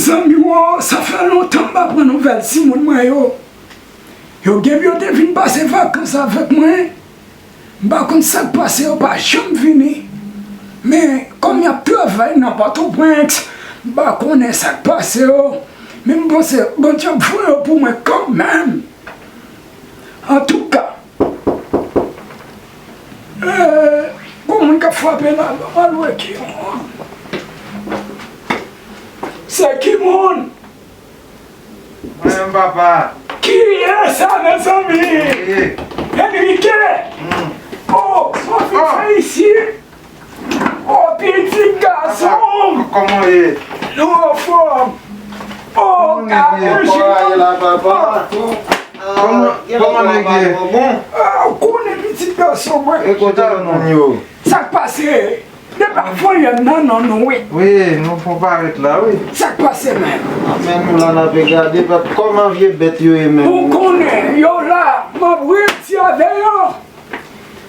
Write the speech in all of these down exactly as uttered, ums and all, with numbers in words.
Zanmi w, sa fè lontan m pa pran nouvèl timoun mwen yo. Yo gen yo te vin pase vakans avèk mwen. M pa konn sa k pase, yo pa janm vini. Men, kòm y ap travay nan Pòtoprens, m pa konnen sa k pase yo. Men m panse Bondye ap voye yo pou mwen kanmenm. Antouka, eh, gon moun k ap frape la, ban m al wè ki moun. Se ki moun? Mwen menm, papa. Kiyès sa, mezanmi? Enrique. Enrique! Hmm. Oh, son fi fè isi. Oh, pitit gason m! Kòman w ye? Nou anfòm. Oh, gade Jezi la, papa. Kòman nèg ye? Ah, ou konnen pitit gason mwen. E kote moun yo? Sa k pase? Depi avan yè nan non nou wi. Wi, nou fon parèt la wi. Sa k pase menm? Men nou la n ape gade pèp kòman vye bèt yo ye menm. Ou konnen yo la, m ap redi avè yo.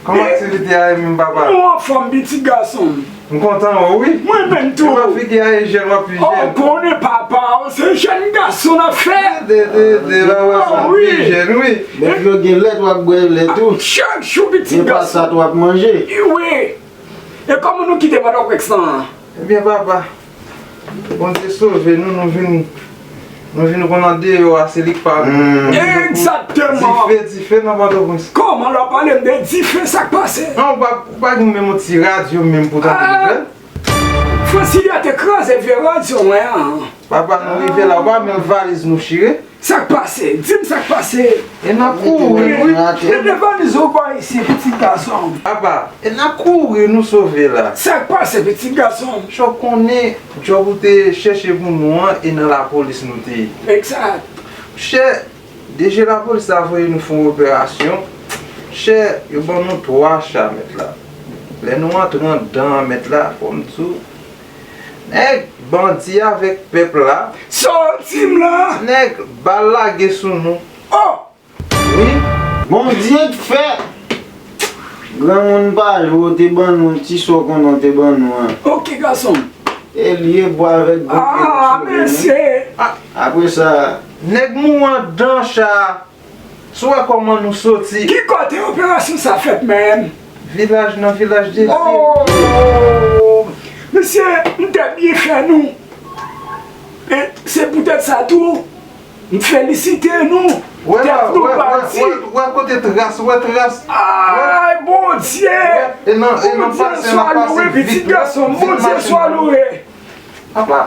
Kòman aktivite a ye menm papa? Nou anfòm pitit gason m. M kontan wè w wi. Mwen menm tou. Epa figi a ye jèn w ap pi jèn. Ou konnen papa w se jèn gason n ap fè. De de de la w ap pi jèn wi. Nèg yo gen lèt w ap bwè lèt ou. Chak jou pitit gason. E pa sa tou w ap manje. Wi. E kòman nou kite Pòtoprens lan? Ebyen papa, Bondye sove nou, nou vin nou vin konn andeyò a se li k pa nou. Egzakteman. Dife, dife nan Pòtoprens. Kòman lè w pale m de dife, sa k pase? Non, ou pa ou pa gen menm yon ti radyo menm pou tande nouvèl? Fransili a te kraze vye radyo mwen an. Papa, nou rive la, ou pa menm valiz nou chire. Sa k pase? Di m sa k pase. E n ap kouri wi. Mete valiz ou bò isi, pitit gason m. Apa, e n ap kouri nou sove la. Sa k pase, pitit gason m? Chò konnen djòb ou te chèche pou nou an e nan lapolis nou te ye. Egzak. Chè, DG lapolis la voye nou fè yon operasyon. Chè, yo ban nou twa cha mèt la. Lè nou antre anndan an mèt la, fò m di w, nèg bandi avèk pèp la. Sa w di m la? Nèg bal lage sou nou. Oh! Wi. Bondye k fè. Granmoun pa jwe, w te ban nou ti sa w konnen w te ban nou an. Ok gason m. E l ye bwa avèk gwo pye nou sove nou. Ah mesye. Apre sa. Nèg mouri anndan cha a. Si w wè kòman nou soti. Ki kote operasyon sa fèt menm? Vilaj nan vilaj de Dye. Oh! Mesye, m te byen fè nou. E se poutèt sa tou, m felisite nou. Tèt nou pa di. Wè kote tras, wè tras. Ay Bondye! E nan pase n ap pase vit. Bondye swa loure, pitit gason m, Bondye swa loure. Papa.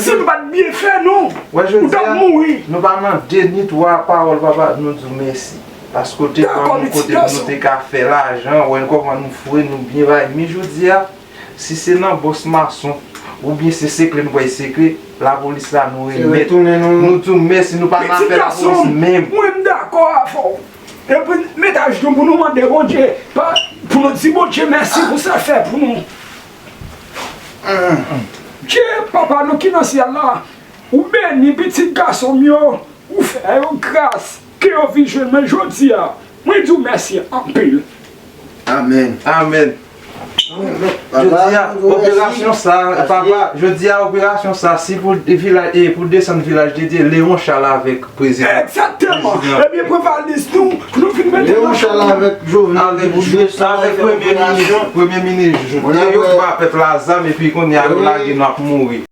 Si m pa t byen fè nou, ou t ap mouri. Nou pa mande ni twa pawòl papa, nou di w mèsi. Paske w te ban nou kote pou nou te ka fè lajan, wè kòman nou fre, nou byen bay. Men jodi a, si se nan bòs mason, oubyen se sekre nou bay sekre, lapolis la nou remèt. Nou di w mèsi, nou pa nan afè lapolis menm. Mwen m dakò avè w. Epi met ajenou pou nou mande Bondye, pou nou di Bondye mèsi pou sa l fè pou nou. Dye papa nou ki nan syèl la, ou beni pitit gason m yo, ou fè yo gras, ke yo vin jwenn mwen jodi a. Mwen di w mèsi anpil. Amèn. Amèn. Jodi a operasyon sa, papa, jodi a operasyon sa, si pou vilaj, e pou desann vilaj de Dye, Leon Charles avèk prezidan. Egzakteman. Ebyen pran valiz nou, nou vin mete Leon Charles avèk Jovenel pou desann avèk premye minis, premye minis. E yo ba pèp la zam epi kounye a yo lage nou ap mouri.